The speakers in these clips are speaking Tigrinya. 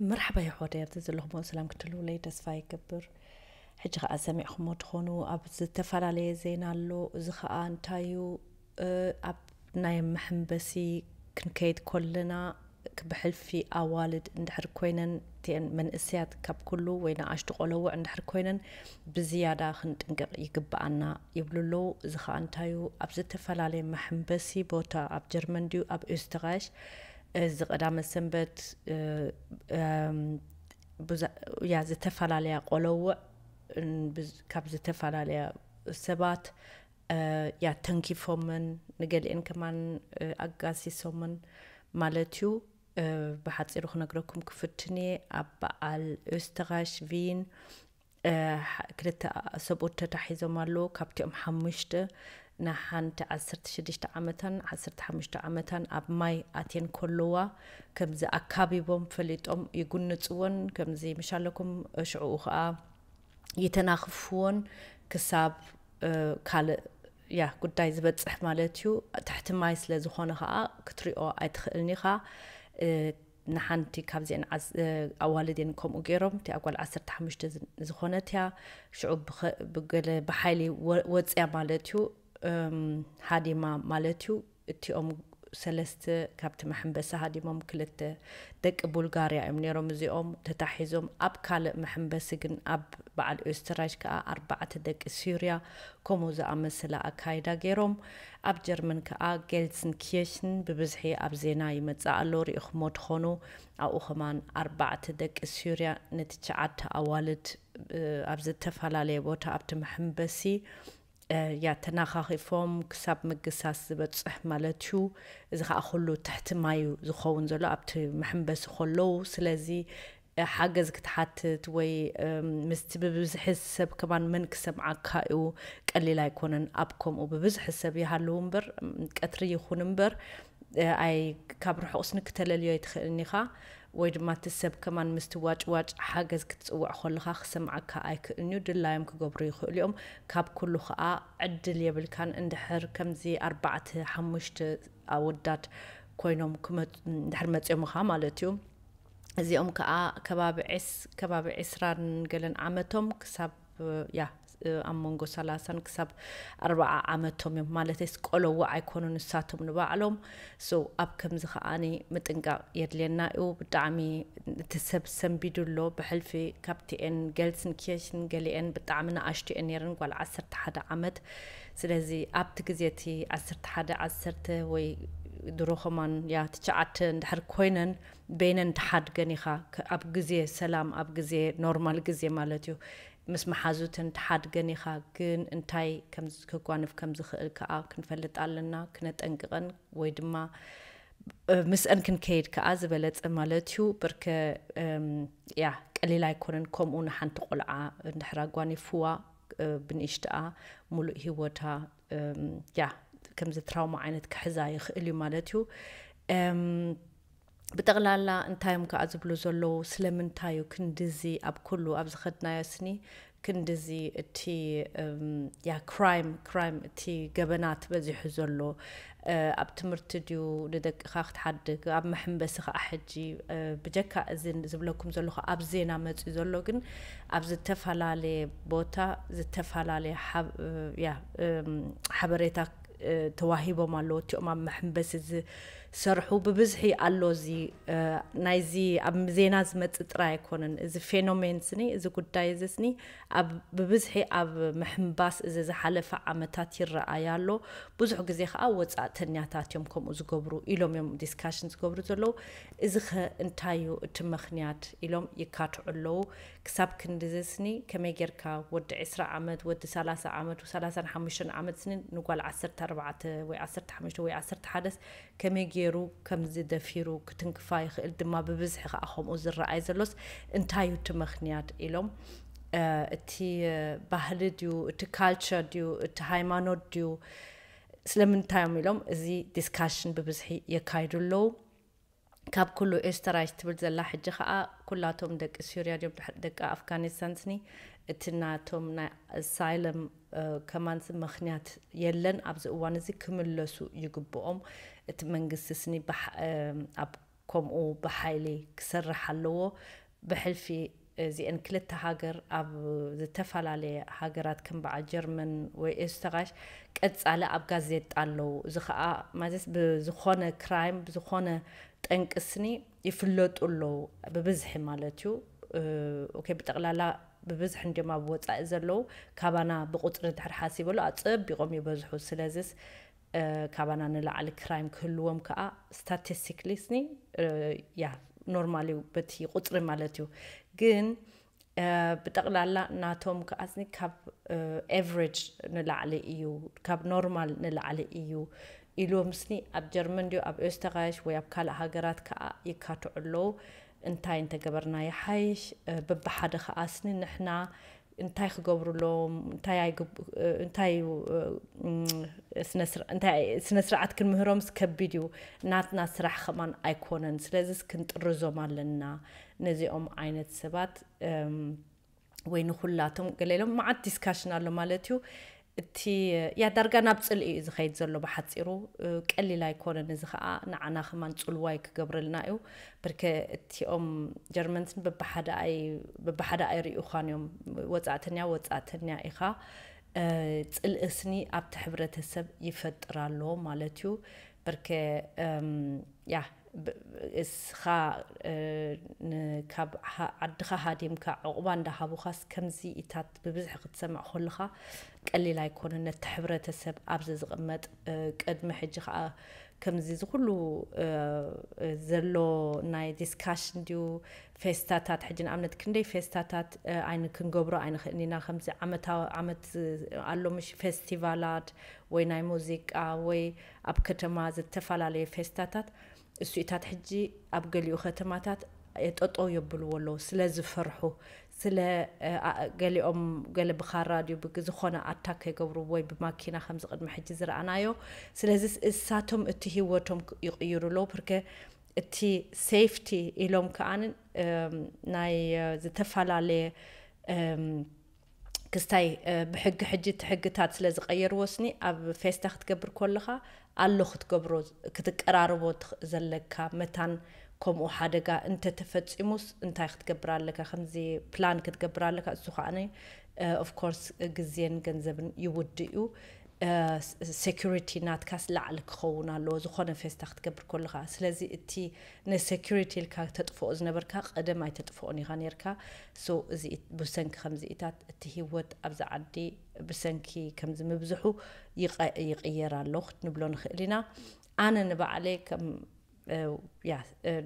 መርሓባ የሕዋተይ፣ ኣብዚ ዘለኹሞ ሰላም ክትህልውለይ ተስፋ ይገብር። ሕጂ ኸኣ ሰሚዕኹሞ ትኾኑ፣ ኣብ ዝተፈላለየ ዜና ኣሎ። እዚ ኸኣ እንታይ እዩ? እ፣ ኣብ ናይ መሐንበሲ ክንከይድ ኮለና፣ ብሕልፊ ኣዋልድ እንድሕር ኮይነን፣ እቲአን መንእሰያት ካብ ኩሉ ወይ ንኣሽቱ ቆለውዕ እንድሕር ኮይነን፣ ብዝያዳ ክንጥንቀቕ ይግብኣና ይብሉ ኣለዉ። እዚ ኸኣ እንታይ እዩ? ኣብ ዝተፈላለየ መሐንበሲ ቦታ፣ ኣብ ጀርመን ድዩ ኣብ ኦስተራይሽ፣ እዚ ቀዳመ ሰንበት፣ እ፣ እም፣ ብዙ-፣ ያ፣ ዝተፈላለያ ቆለውዕ፣ እን፣ ብዝ-፣ ካብ ዝተፈላለያ ሰባት፣ እ፣ ያ፣ ተንኪፎምን፣ ንገሊአን ከማን፣ እ፣ ኣጋሲሶምን ማለት እዩ። እ፣ ብሓጺሩ ክነግረኩም ክፍትን እየ። ኣብ በዓል ኦስተራይሽ ቪን፣ እ፣ ሓ-፣ ክልተ ሰብኡት ተታሒዞም ኣለዉ። ካብቲኦም ሓሙሽተ ንሓንቲ ዓሰርተ ሽዱሽተ ዓመታን ዓሰርተ ሓሙሽተ ዓመታን ኣብ ማይ ኣትየን ከለዋ ከምዚ ኣካቢቦም ፈሊጦም ይጉንጽዎን፣ ከምዚ ምሻለኩም ሽዕኡ ኸኣ ይተናኽፍዎን ክሳብ፣ እ፣ ካልእ፣ ያ፣ ጉዳይ ዝበጽሕ ማለት እዩ። ትሕቲ ማይ ስለ ዝኾነ ኸኣ ክትሪኦ ኣይትኽእልን ኢኻ። እ፣ ንሓንቲ ካብዚአን ዓስ-፣ እ፣ ኣዋልድ እየን ከምኡ ገይሮም። እቲኣ ጓል ዓሰርተ ሓሙሽተ ዝ-፣ ዝኾነት እያ። ሽዑ ብኸ-፣ ብገለ ብሓይሊ ወ-፣ ወጽያ ማለት እዩ። እም፣ ሃዲማ ማለት እዩ። እቲኦም ሰለስተ ካብቲ መሐንበሲ ሃዲሞም፣ ክልተ ደቂ ቡልጋርያ እዮም ነይሮም። እዚኦም ተታሒዞም ኣብ ካልእ መሐንበሲ ግን ኣብ በዓል ኦስተራይሽ ከኣ ኣርባዕተ ደቂ ሱርያ ከምኡ ዝኣመሰለ ኣካይዳ ገይሮም። ኣብ ጀርመን ከኣ ጌልስንኪርሽን ብብዝሒ ኣብ ዜና ይመጽእ ኣሎ፣ ርኢኹሞ ትኾኑ። ኣብኡ ኸማን ኣርባዕተ ደቂ ሱርያ ነቲ ትሽዓተ ኣዋልድ፣ እ፣ ኣብ ዝተፈላለየ ቦታ ኣብቲ መሐንበሲ፣ እ፣ ያ፣ ተናኻኺፎም ክሳብ ምግሳስ ዝበጽሕ ማለት እዩ። እዚ ኸኣ ኩሉ ትሕቲ ማይ እዩ ዝኸውን ዘሎ ኣብቲ መሐንበሲ ከለዉ። ስለዚ፣ እ፣ ሓገዝ ክትሓትት ወይ፣ እም፣ ምስቲ ብብዝሒ ሰብ ከማን መን ክሰምዓካ እዩ፣ ቀሊል ኣይኮነን። ኣብ ከምኡ ብብዝሒ ሰብ ይሃልው እምበር፣ እም፣ ቀትሪ ይኹን እምበር፣ እ፣ ኣይ፣ ካብ ርሑቕስ ንክተለልዮ ኣይትኽእልን ኢኻ። ወይ ድማ እቲ ሰብ ከማን ምስቲ ዋጭዋጭ ሓገዝ ክትጽውዕ ከለኻ ክሰምዓካ ኣይክእልን እዩ። ድላዮም ክገብሩ ይኽእሉ እዮም። ካብ ኩሉ ኸኣ ዕድል የብልካን። እንድሕር ከምዚ ኣርባዕተ ሓሙሽተ ኣወዳት ኮይኖም ክመጽ-፣ እንድሕር መጽዮምኻ ማለት እዩ። እዚኦም ከኣ ከባቢ ዒስ-፣ ከባቢ ዕስራን ገለን ዓመቶም ክሳብ፣ ያ፣ ኣብ መንጎ ሰላሳን ክሳብ ኣርባዓ ዓመቶም እዮም። ማለተይስ ቆለውዕ ኣይኮኑን ንሳቶም ንባዕሎም። So፣ ኣብ ከምዚ ከኣኒ ምጥንቃቕ የድልየና እዩ። ብጣዕሚ እቲ ሰብ ሰንቢዱ ኣሎ። ብሕልፊ ካብቲኤን ጌልስንኪርሽን ገሊኤን ብጣዕሚ ንኣሽቱ እየን ነይረን፣ ጓል ዓሰርተ ሓደ ዓመት። ስለዚ ኣብቲ ግዜ እቲ ዓሰርተ ሓደ፣ ዓሰርተ ወይ ድሮ ከማን፣ ያ፣ ትሽዓተ እንድሕር ኮይነን፣ በይነን ትሓድገን ኢኻ። ከ-፣ ኣብ ግዜ ሰላም፣ ኣብ ግዜ ኖርማል ግዜ ማለት እዩ፣ ምስ መሓዙተን ትሓድገን ኢኻ። ግን እንታይ ከም ዝ-፣ ከጓንፍ ከም ዝኽእል ከኣ ክንፈልጥ ኣለና፣ ክነጠንቅቐን ወይ ድማ፣ እ፣ ምስአን ክንከይድ ከኣ ዝበለጸ ማለት እዩ። ብርከ፣ እም፣ ያ፣ ቀሊል ኣይኮነን። ከምኡ ንሓንቲ ቆልዓ እንድሕር ኣጓኒፍዋ፣ እ፣ ብንእሽትኣ፣ ሙሉእ ህይወታ፣ እም፣ ያ፣ ከምዚ ትራውማ ዓይነት ክሕዛ ይኽእል እዩ ማለት እዩ። እም፣ ብጠቕላላ እንታይ እዮም ከኣ ዝብሉ ዘለዉ? ስለምንታይ እዩ ክንድዚ ኣብ ኩሉ ኣብ ዝኸድናዮ ስኒ ክንድዚ እቲ፣ እም፣ ያ፣ ክራይም፣ ክራይም፣ እቲ ገበናት በዚሑ ዘሎ? እ፣ ኣብ ትምህርቲ ድዩ ንደቅኻ ክትሓድግ? ኣብ መሐንበሲ ከኣ ሕጂ፣ እ፣ ብጀካ እዚ ዝብለኩም ዘለኹ ኣብ ዜና መጺኡ ዘሎ፣ ግን ኣብ ዝተፈላለየ ቦታ ዝተፈላለየ ሓብ-፣ ያ፣ እም፣ ሓበሬታ፣ እ፣ ተዋሂቦም ኣለዉ። እቲኦም ኣብ መሐንበሲ ዝሰርሑ ብብዝሒ ኣሎ። እዚ፣ እ፣ ናይዚ ኣብ ዜና ዝመጽእ ጥራይ ኣይኮነን። እዚ ፌኖሜን ስኒ፣ እዚ ጉዳይ እዚ ስኒ ኣብ ብብዝሒ ኣብ ምሕንባስ እዚ ዝሓለፈ ዓመታት ይረኣይ ኣሎ። ብዙሕ ግዜ ከኣ ወጻእተኛታት እዮም ከምኡ ዝገብሩ ኢሎም እዮም ዲስካሽን ዝገብሩ ዘለዉ። እዚ ኸ እንታይ እዩ እቲ ምኽንያት ኢሎም ይካትዑ ኣለዉ። ክሳብ ክንድዚ ስኒ ከመይ ጌርካ ወዲ ዕስራ ዓመት፣ ወዲ ሰላሳ ዓመት፣ ሰላሳን ሓሙሽተን ዓመት ስኒ ንጓል ዓሰርተ ኣርባዕተ ወይ ዓሰርተ ሓሙሽተ ወይ ዓሰርተ ሓደስ ከመይ ገይሩ ከምዚ ደፊሩ ክትንክፋ ይኽእል? ድማ ብብዝሒ ከኣ ከምኡ ዝረኣይ ዘሎስ እንታይ እዩ እቲ ምኽንያት ኢሎም፣ እ፣ እቲ ባህሊ ድዩ፣ እቲ ካልቸር ድዩ፣ እቲ ሃይማኖት ድዩ፣ ስለምንታይ እዮም ኢሎም እዚ ዲስካሽን ብብዝሒ የካይዱ ኣለዉ። ካብ ኩሉ ኤስተራይሽ ትብል ዘላ ሕጂ ከኣ ኩላቶም ደቂ ሱርያ ድዮም፣ ደቂ ኣፍጋኒስታን ስኒ፣ እቲ ናቶም ናይ ኣሳይለም፣ እ፣ ከማንስ ምኽንያት የለን። ኣብዚ እዋን እዚ ክምለሱ ይግብኦም። እቲ መንግስቲ ስኒ ብሓ-፣ እ፣ ኣብ ከምኡ ብሓይሊ ክሰርሕ ኣለዎ። ብሕልፊ እዚአን ክልተ ሃገር ኣብ ዝተፈላለየ ሃገራት ከም በዓል ጀርመን ወይ ኤስቶራይሽ ቀጻሊ ኣብ ጋዜጣ ኣለዉ። እዚ ኸኣ ማለት ብዝኾነ ክራይም ብዝኾነ ጠንቅስኒ ይፍለጡ ኣለዉ ብብዝሒ ማለት እዩ። ኦኬ፣ ብጠቕላላ ብብዝሒ እንዲዮም ኣብ ወጻኢ ዘለዉ። ካባና ብቁጽሪ ድሕር ሓሲበሉ ኣጸቢቖም ይበዝሑ። ስለዚስ ካባና ንላዕሊ ክራይም ክህልዎም ከዓ ስታቲስቲክሊ ስኒ ያ ኖርማል እዩ በቲ ቁፅሪ ማለት እዩ። ግን ብጠቕላላ ናቶም ከዓስኒ ካብ ኤቨሬጅ ንላዕሊ እዩ፣ ካብ ኖርማል ንላዕሊ እዩ ኢሎም ስኒ ኣብ ጀርመን ድዩ ኣብ ኦስተራይሽ ወይ ኣብ ካልእ ሃገራት ከዓ ይካትዑ ኣለዉ። እንታይ እንተገበርና ይሓይሽ? በብሓደ ከዓስኒ ንሕና እንታይ ክገብሩ ኣለዎም እንታይ ኣይግብ እንታይ እዩ ስነ ስርዓት ክንምህሮምስ ከቢድ እዩ። ናትና ስራሕ ከማን ኣይኮነን። ስለዚስ ክንጥርዞም ኣለና ነዚኦም ዓይነት ሰባት ወይ ንኩላቶም ገለ ኢሎም መዓት ዲስካሽን ኣሎ ማለት እዩ። እቲ ያ ዳርጋ ናብ ፅልኢ እዩ ዝኸይድ ዘሎ ብሓፂሩ። ቀሊል ኣይኮነን። እዚ ከዓ ንዓና ከማን ፅልዋይ ክገብረልና እዩ። ብርከ እቲኦም ጀርመንስን በብሓደ ኣይርእዩኻን እዮም። ወፃእተኛ ወፃእተኛ ኢኻ። ፅልእስኒ ኣብቲ ሕብረተሰብ ይፈጥር ኣሎ ማለት እዩ። ብርከ ያ እስኻ ካብ ዓድኻ ሃዲምካ ዕቑባ እንዳሃቡኻስ ከምዚ ኢታት ብብዝሒ ክትሰምዕ ከለኻ ቀሊል ኣይኮነን። ነቲ ሕብረተሰብ ኣብዚ ዝቕመጥ ቅድሚ ሕጂ ከዓ ከምዚ ዝኩሉ ዘሎ ናይ ዲስካሽን ድዩ ፌስታታት ሕጂ ንኣብነት ክንደይ ፌስታታት ኣይን ክንገብሮ ኣይንኽእልን ኢና። ከምዚ ዓመታዊ ዓመት ኣሎ ምሽ ፌስቲቫላት ወይ ናይ ሙዚቃ ወይ ኣብ ከተማ ዝተፈላለየ ፌስታታት እሱኢታት ሕጂ ኣብ ገሊኡ ከተማታት ጠጠው የብልዎ ኣለዉ ስለ ዝፈርሑ ስለ ገሊኦም ገለ ብኻራ ድዩ ዝኾነ ኣታክ ከይገብሩ ወይ ብማኪና ከምዚ ቅድሚ ሕጂ ዝረኣናዮ። ስለዚ እሳቶም እቲ ህይወቶም ይቕይሩ ኣለዉ ፕርከ እቲ ሴፍቲ ኢሎም ከዓንን ናይ ዝተፈላለየ ክስታይ ብሕጊ ሕጂ እቲ ሕግታት ስለ ዝቀየርዎ ስኒ ኣብ ፌስታ ክትገብር ከለኻ ኣሎ ክትገብሮ ክትቀራርቦ ዘለካ መታን ከምኡ ሓደጋ እንተተፈፂሙስ እንታይ ክትገብር ኣለካ? ከምዚ ፕላን ክትገብር ኣለካ። እሱ ከዓ ኦፍኮርስ ግዜን ገንዘብን ይውድ እዩ። ሴኩሪቲ ናትካስ ላዕሊ ክኸውን ኣለዎ ዝኾነ ፌስታ ክትገብር ከለኻ። ስለዚ እቲ ንሴኩሪቲ ኢልካ ተጥፍኦ ዝነበርካ ቀደም ኣይተጥፍኦን ኢኻ ነርካ። ሶ እዚ ብሰንኪ ከምዚኢታት እቲ ህይወት ኣብዚ ዓዲ ብሰንኪ ከምዚ ምብዝሑ ይቕየር ኣሎ ክትንብሎ ንኽእል ኢና። ኣነ ንባዕለይ ከም ያ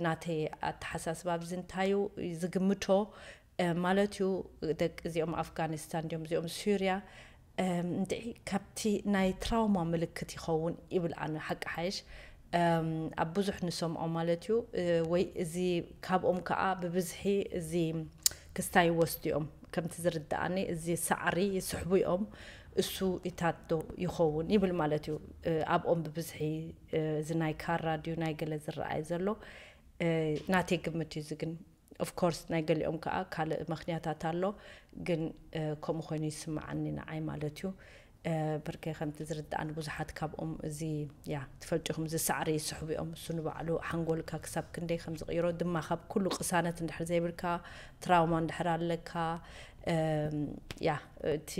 ናተይ ኣተሓሳስባ ኣብዚ እንታዩ ዝግምቶ ማለት እዩ። ደቂ እዚኦም ኣፍጋኒስታን ድዮም እዚኦም ሱርያ እንድዒ ካብቲ ናይ ትራውማ ምልክት ይኸውን ይብል ኣነ ሓቂ ሓይሽ ኣብ ብዙሕ ንሰምዖ ማለት እዩ። ወይ እዚ ካብኦም ከዓ ብብዝሒ እዚ ክስታይ ወስድኦም ከምቲ ዝርድኣኒ እዚ ሳዕሪ ይስሕቡ እዮም። እሱ ኢታት ዶ ይኸውን ይብል ማለት እዩ። ኣብኦም ብብዝሒ እዚ ናይ ካራ ድዩ ናይ ገለ ዝረኣይ ዘሎ ናተይ ግምት እዩ። እዚ ግን ኦፍኮርስ ናይ ገሊኦም ከዓ ካልእ ምክንያታት ኣሎ። ግን ከምኡ ኮይኑ ይስምዓኒ ንዓይ ማለት እዩ። ብርከ ከምቲ ዝርድኣኒ ብዙሓት ካብኦም እዚ ያ ትፈልጡ ኢኹም እዚ ሳዕሪ ይስሕቡ እዮም። እሱ ንባዕሉ ሓንጎልካ ክሳብ ክንደይ ከም ዝቕይሮ ድማ ካብ ኩሉ ቅሳነት እንድሕር ዘይብልካ ትራውማ እንድሕር ኣለካ ያ እቲ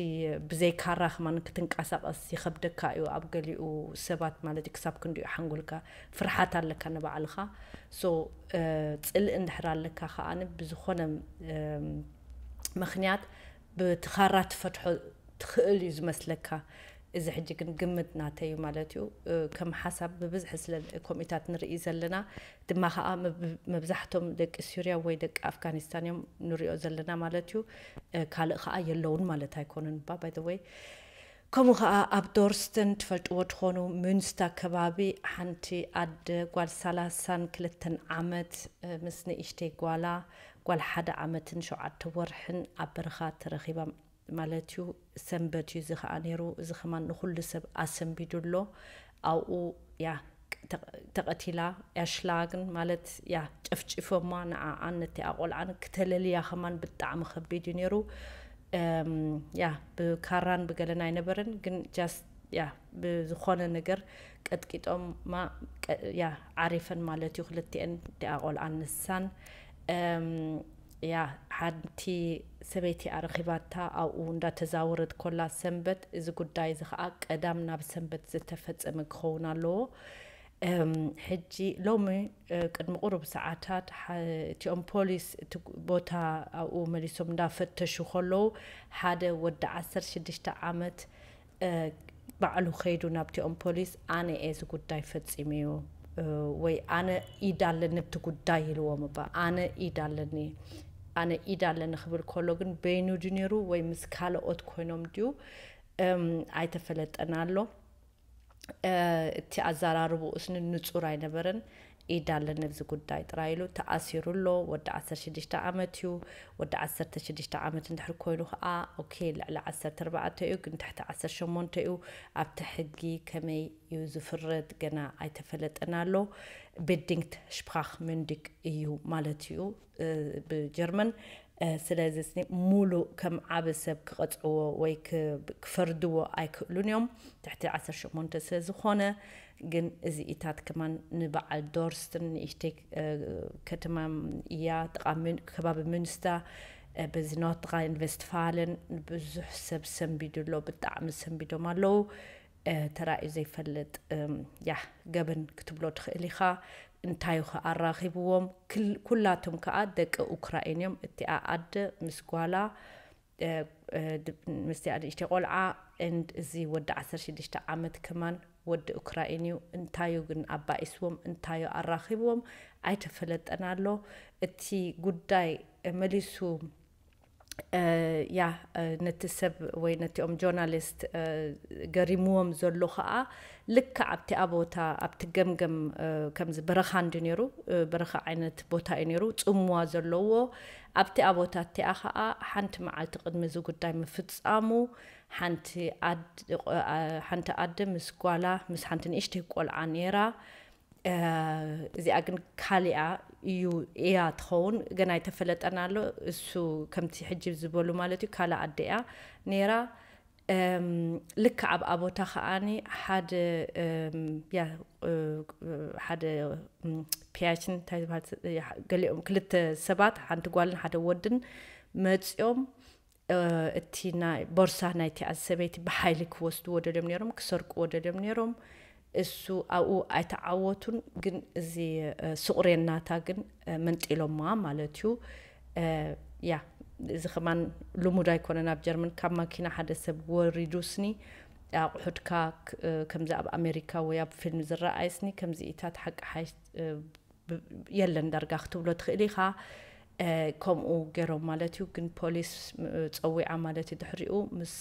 ብዘይ ካራ ከማን ክትንቀሳቐስ ይኸብደካ እዩ። ኣብ ገሊኡ ሰባት ማለት እዩ ክሳብ ክንዲኡ ሓንጎልካ ፍርሓት ኣለካ ንባዕልኻ። ሶ ፅልኢ እንድሕር ኣለካ ከዓኒ ብዝኾነ ምኽንያት ብቲ ካራ ትፈትሖ ትኽእል እዩ ዝመስለካ። እዚ ሕጂ ግን ግምት ናተይ እዩ ማለት እዩ። ከም ሓሳብ ብብዝሒ ስለ ከምኡታት ንርኢ ዘለና ድማ ከዓ መብዛሕቶም ደቂ ሱርያ ወይ ደቂ ኣፍጋኒስታን እዮም ንሪኦ ዘለና ማለት እዩ። ካልእ ከዓ የለውን ማለት ኣይኮኑን ባ ባይ ወይ ከምኡ ከዓ ኣብ ዶርስተን ትፈልጥዎ ትኾኑ ሙንስታ ከባቢ ሓንቲ ኣደ ጓል ሰላሳን ክልተን ዓመት ምስ ንእሽተይ ጓላ ጓል ሓደ ዓመትን ሸውዓተ ወርሕን ኣብ በረኻ ተረኺባ ማለት እዩ። ሰንበት እዩ እዚ ከዓ ነይሩ። እዚ ከማን ንኩሉ ሰብ ኣሰንቢዱ ኣሎ። ኣብኡ ያ ተቐቲላ ያሽላግን ማለት ያ ጨፍጭፎማ ንዓኣን ነቲ ኣቆልዓን ክተለልያ ከማን ብጣዕሚ ከቢድ እዩ ነይሩ። ያ ብካራን ብገለን ኣይነበረን ግን ጃስት ያ ብዝኾነ ነገር ቀጥቂጦማ፣ ያ ዓሪፈን ማለት እዩ። ክልቲኤን ዲኣ ቆልዓን ንሳን። ያ ሓንቲ ሰበይቲ ኣረኺባታ ኣብኡ እንዳተዛወረት ኮላ ሰንበት፣ እዚ ጉዳይ እዚ ከዓ ቀዳም ናብ ሰንበት ዝተፈጸመ ክኸውን ኣለዎ። ሕጂ ሎሚ ቅድሚ ቁሩብ ሰዓታት እቲኦም ፖሊስ እቲ ቦታ ኣብኡ መሊሶም እንዳፈተሹ ከለዉ ሓደ ወዲ ዓሰርተ ሽዱሽተ ዓመት ባዕሉ ከይዱ ናብቲኦም ፖሊስ ኣነ እየ እዚ ጉዳይ ፈፂመዮ ወይ ኣነ ኢድ ኣለኒ ኣብቲ ጉዳይ ኢልዎም እባ ኣነ ኢድ ኣለኒ ኣነ ኢድ ኣለኒ ክብል ከሎ ግን በይኑ ድዩ ነይሩ ወይ ምስ ካልኦት ኮይኖም ድዩ ኣይተፈለጠን ኣሎ። እቲ ኣዘራርብኡስ ንጹር ኣይነበረን። ኢድ ኣለኒ ኣብዚ ጉዳይ ጥራይ ኢሉ ተኣሲሩ ኣሎ። ወዲ ዓሰርተ ሽዱሽተ ዓመት እዩ። ወዲ ዓሰርተ ሽዱሽተ ዓመት እንድሕር ኮይኑ ከዓ ኦኬ ልዕሊ ዓሰርተ ኣርባዕተ እዩ ግን ትሕቲ ዓሰርተ ሸሞንተ እዩ። ኣብቲ ሕጊ ከመይ እዩ ዝፍረድ ገና ኣይተፈለጠን ኣሎ። ቤዲንግት ሽፕራክ ምንዲግ እዩ ማለት እዩ ብጀርመን። ስለዚ ሙሉእ ከም ዓቢ ሰብ ክቐጽዕዎ ወይ ክፈርድዎ ኣይክእሉን እዮም ትሕቲ ዓሰርተ ሸሞንተ ስለ ዝኾነ። ግን እዚኢታት ከማን ንበዓል ዶርስትን ንእሽተይ ከተማ እያ ጥቓ ከባቢ ሚንስታ በዚ ኖርድራይን ቬስትፋለን ብዙሕ ሰብ ሰንቢዱ ኣሎ። ብጣዕሚ ሰንቢዶም ኣለዉ። ተራእዩ ዘይፈልጥ ያ ገበን ክትብሎ ትኽእል ኢኻ። እንታይ እዩ ኣራኺብዎም? ኩላቶም ከዓ ደቂ ኡክራይን እዮም። እቲኣ ኣደ ምስ ጓላ ምስቲኣ ንእሽተይ ቆልዓ and እዚ ወዲ ዓሰርተ ሽዱሽተ ዓመት ከማን ወዲ ኡክራይን እዩ። እንታዩ ግን ኣባኢስዎም? እንታዩ ኣራኺብዎም? ኣይተፈለጠን ኣሎ። እቲ ጉዳይ መሊሱ ያ ነቲ ሰብ ወይ ነቲኦም ጆርናሊስት ገሪምዎም ዘሎ ከዓ ልክዕ ኣብቲኣ ቦታ ኣብቲ ገምገም ከምዚ በረኻ እንዲ ነይሩ በረኻ ዓይነት ቦታ እዩ ነይሩ ጽምዋ ዘለዎ ኣብቲኣ ቦታ እቲኣ ከዓ ሓንቲ መዓልቲ ቅድሚ እዚ ጉዳይ ምፍጻሙ ሓንቲ ኣደ ምስ ጓላ ምስ ሓንቲ ንእሽተይ ቆልዓ ነይራ። እዚኣ ግን ካሊኣ እዩ እያ ትኸውን ገና ኣይተፈለጠን ኣሎ። እሱ ከምቲ ሕጂ ዝበሉ ማለት እዩ ካልእ ኣደ እያ ነይራ። ልክዕ ኣብኣ ቦታ ከዓኒ ሓደ ሓደ ፒያችን እንታይ ዝበሃል ገሊኦም ክልተ ሰባት ሓንቲ ጓልን ሓደ ወድን መፂኦም እቲ ናይ ቦርሳ ናይቲ ሰበይቲ ብሓይሊ ክወስድዎ ደልዮም ነይሮም ክሰርቅዎ ደልዮም ነይሮም። እሱ ኣብኡ ኣይተዓወቱን ግን እዚ ሱቕሬናታ ግን መንጢሎማ ማለት እዩ። ያ እዚ ከማን ልሙድ ኣይኮነን ኣብ ጀርመን ካብ ማኪና ሓደ ሰብ ወሪዱ ስኒ ኣቑሑትካ ከምዚ ኣብ ኣሜሪካ ወይ ኣብ ፊልም ዝረኣይ ስኒ ከምዚ ኢታት ሓቂ ሓይሽ የለን ዳርጋ ክትብሎ ትኽእል ኢኻ። ከምኡ ገይሮም ማለት እዩ ግን ፖሊስ ፀዊዓ ማለት እዩ ድሕሪኡ ምስ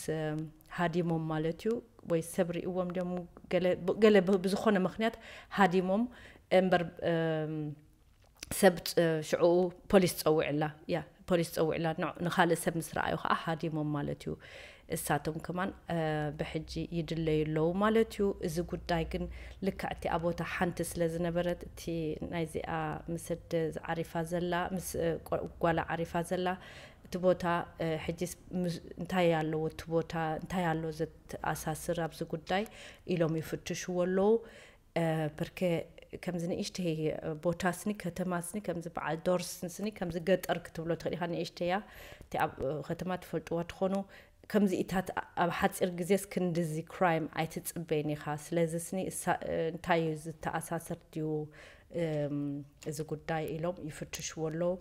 ሃዲሞም ማለት እዩ ወይ ሰብ ሪእዎም ድዮም ገለ ብዝኾነ ምክንያት ሃዲሞም እምበር ሰብ ሽዑኡ ፖሊስ ፀዊዕላ ያ ፖሊስ ፀዊዕላ ንካልእ ሰብ ምስ ረኣዩ ከዓ ሃዲሞም ማለት እዩ። እሳቶም ከማን ብሕጂ ይድለዩ ኣለዉ ማለት እዩ። እዚ ጉዳይ ግን ልክዕ እቲኣ ቦታ ሓንቲ ስለ ዝነበረት እቲ ናይዚኣ ምስ ኣደ ዓሪፋ ዘላ ምስ ጓላ ዓሪፋ ዘላ እቲ ቦታ ሕጂ እንታይ ኣለዎ እቲ ቦታ እንታይ ኣሎ ዘተኣሳስር ኣብዚ ጉዳይ ኢሎም ይፍትሽዎ ኣለዉ። ብርከ ከምዚ ንእሽተይ ቦታ ስኒ ከተማ ስኒ ከምዚ በዓል ዶርስ ስኒ ከምዚ ገጠር ክትብሎ ትኽእል ኢኻ ንእሽተያ እቲ ኣብ ከተማ ትፈልጥዋ ትኾኑ ከምዚ ኢታት ኣብ ሓፂር ግዜስ ክንድዚ ክራይም ኣይትፅበይን ኢኻ ስለዚ ስኒ እንታይ እዩ ዝተኣሳሰር ድዩ እዚ ጉዳይ ኢሎም ይፍትሽዎ ኣለዉ።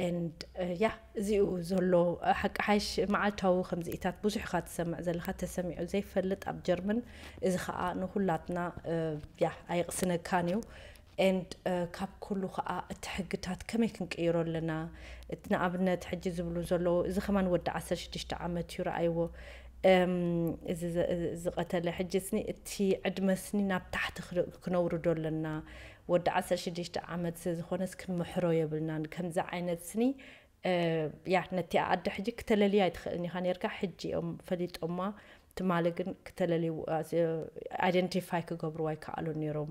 And ያ እዚኡ ዘሎ ሓቂ ሓይሽ መዓልታዊ ከምዚኢታት ብዙሕ ኢኻ ትሰምዕ ዘለኻ ተሰሚዑ ዘይፈልጥ ኣብ ጀርመን። እዚ ከዓ ንኩላትና ያ ኣየቕስነካን እዩ። And ካብ ኩሉ ከዓ እቲ ሕግታት ከመይ ክንቅይሮ ኣለና? እቲ ንኣብነት ሕጂ ዝብሉ ዘለዉ እዚ ከማን ወዲ ዓሰርተ ሽዱሽተ ዓመት እዩ ረኣይዎ። እዚ ዝቐተለ ሕጂ ስኒ እቲ ዕድመ ስኒ ናብ ታሕቲ ክነውርዶ ኣለና። ወዲ ዓሰርተ ሽዱሽተ ዓመት ስለ ዝኾነስ ክንምሕሮ የብልናን። ከምዚ ዓይነት ስኒ ያ ነቲ ኣደ ሕጂ ክተለልያ ኣይትኽእልን ኢኻ ነርካ። ሕጂ እዮም ፈሊጦማ። ትማሊ ግን ክተለልዩ ኣይደንቲፋይ ክገብሩ ኣይከኣሉን ነይሮም።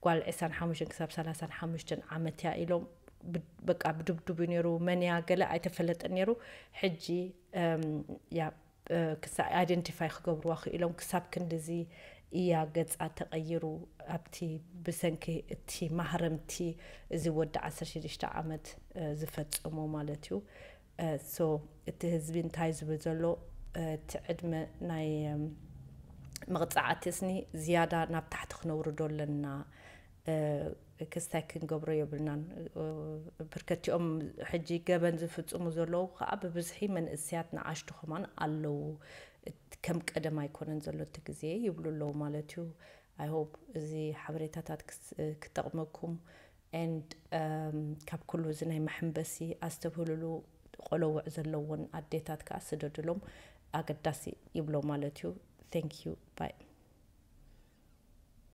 ጓል ዕስራን ሓሙሽተን ክሳብ ሰላሳን ሓሙሽተን ዓመት እያ ኢሎም በቃ ብድብድቡ ነይሩ። መን እያ ገለ ኣይተፈለጠን ነይሩ። ሕጂ ያ ክሳ identify ክገብርዋ ክኢሎም ክሳብ ክንድዚ እያ ገጻ ተቐይሩ ኣብቲ ብሰንኪ እቲ ማህረምቲ እዚ ወዲ ዓሰርተ ሽዱሽተ ዓመት ዝፈጸሞ ማለት እዩ። So እቲ ህዝቢ እንታይ ዝብል ዘሎ እቲ ዕድመ ናይ መቕጻዕቲ ስኒ ዝያዳ ናብ ታሕቲ ክነውርዶ ኣለና። ክስታይ ክንገብሮ የብልናን። ብርከቲኦም ሕጂ ገበን ዝፍጽሙ ዘለዉ ከዓ ብብዝሒ መንእሰያት ንኣሽቱ ከማን ኣለዉ። ከም ቀደም ኣይኮነን ዘሎ እቲ ግዜ ይብሉ ኣለዉ ማለት እዩ። I hope እዚ ሓበሬታታት ክጠቕመኩም and ካብ ኩሉ እዚ ናይ መሐንበሲ ኣስተብህልሉ ቆለውዕ ዘለውን ኣዴታት ከዓ ስደድሎም ኣገዳሲ ይብሎ ማለት እዩ። Thank you bye።